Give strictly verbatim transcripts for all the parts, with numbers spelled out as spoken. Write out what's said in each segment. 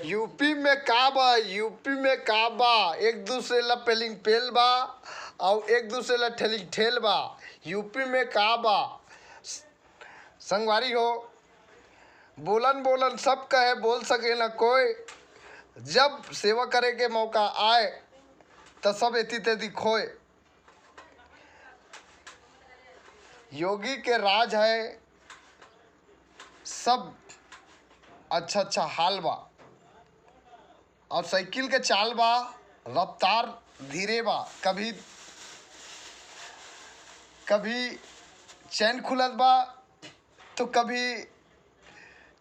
UP में का बा, यूपी में का बा? एक दूसरे ला पेलिंग पेल बा, अउ एक दूसरे ला ठेलिंग ठेल बा। यूपी में का बा? संगवारी हो, बोलन बोलन सब कहे, बोल सके न कोई। जब सेवा करे के मौका आए, त सब एती तेती खोए। योगी के राज है, सब अच्छा अच्छा हाल बा। और साइकिल के चाल बा, रफ्तार धीरे बा। कभी कभी चैन खुलत बा, तो कभी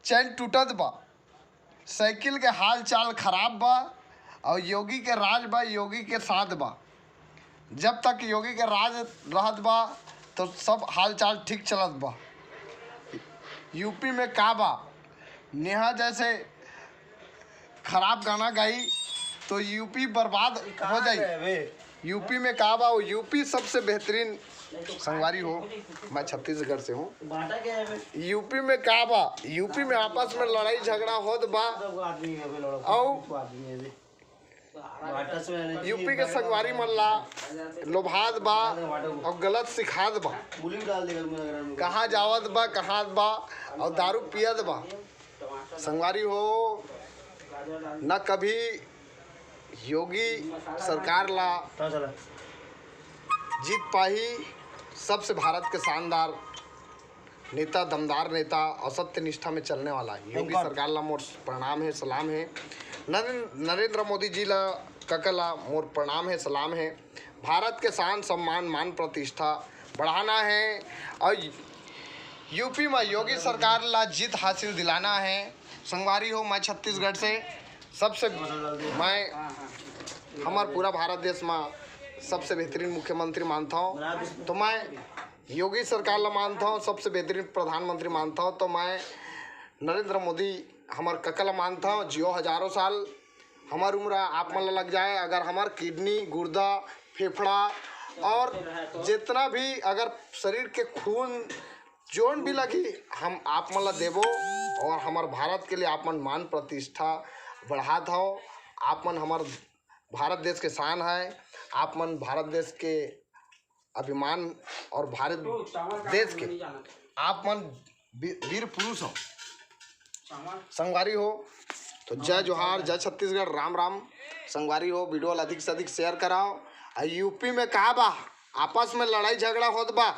चैन टूटत बा। साइकिल के हाल चाल खराब बा, और योगी के राज बा, योगी के साथ बा। जब तक योगी के राज रहत बा, तो सब हाल चाल ठीक चलत बा। यूपी में का बा, नेहा जैसे खराब गाना गाई, तो यूपी बर्बाद हो जाई। यूपी में का बा, वो यूपी सबसे बेहतरीन। संगवारी हो, मैं छत्तीसगढ़ से हूँ। यूपी में का बा, यूपी में आपस में लड़ाई झगड़ा होत बा। अउ यूपी के संगवारी मन ला लोभात बा और गलत सिखात बा। कहाँ जावत बा, कहाँ बा, और दारू पियत बा। संगवारी हो, न कभी योगी सरकार ला जीत पाही। सबसे भारत के शानदार नेता, दमदार नेता और सत्यनिष्ठा में चलने वाला योगी सरकार ला मोर प्रणाम है, सलाम है। नरेंद्र नरेंद्र मोदी जी ला, कका ला मोर प्रणाम है, सलाम है। भारत के शान सम्मान, मान प्रतिष्ठा बढ़ाना है और यूपी में योगी सरकार ला जीत हासिल दिलाना है। संगवारी हो, मैं छत्तीसगढ़ से सबसे, मैं हमार पूरा भारत देश में सबसे बेहतरीन मुख्यमंत्री मानता हूँ, तो मैं योगी सरकार ला मानता हूँ सबसे बेहतरीन प्रधानमंत्री मानता हूँ, तो मैं नरेंद्र मोदी हमार कका ला मानता हूँ। जियो हजारों साल, हमार उम्र आप मन ला लग जाए, अगर हमार किडनी, गुर्दा, फेफड़ा और जितना भी अगर शरीर के खून जोन भी लगी, हम आप मन ला देबो। और हमार भारत के लिए आप मन मान प्रतिष्ठा बढ़ात हो। आप मन हमार भारत देश के शान है, आप मन भारत देश के अभिमान और भारत देश के आप मन वी-, वीर पुरुष हो। संगवारी हो, तो जय जोहार, जय छत्तीसगढ़, राम राम। संगवारी हो, वीडियो ला अधिक से अधिक शेयर कराओ। आ यूपी में का बा, आपस में लड़ाई झगड़ा होत बा,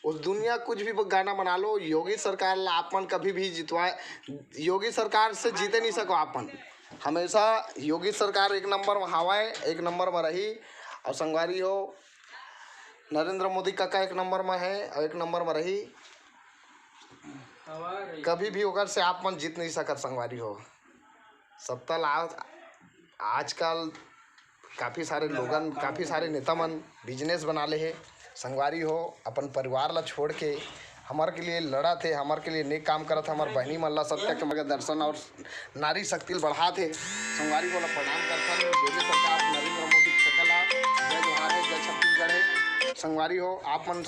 उस दुनिया कुछ भी गाना बना लो, योगी सरकार ला आप मन कभी भी जितवाए, योगी सरकार से जीते नहीं सको आप मन। हमेशा योगी सरकार एक नंबर में हवाए, एक नंबर में रही। और संगवारी हो, नरेंद्र मोदी काका एक नंबर में है और एक नंबर में रही। कभी भी ओकर से आप मन जीत नहीं सकत संगवारी हो। सत्ता ला आजकल काफ़ी सारे लोगन, काफ़ी सारे नेता मन बिजनेस बना ले हे। संगवारी हो, अपन परिवार ला छोड़ के हमर के लिए लड़त हे, हमर के लिए नेक काम करत हे, हमर बहिनी मन ला सत्य के मार्गदर्शन और नारी शक्ति ल बढ़ात हे। संगवारी हो, ला प्रणाम करथन। योगी सरकार, नरेंद्र मोदी के सकल ला जय जोहार हे, जय छत्तीसगढ़ हे। संगवारी हो, आप मन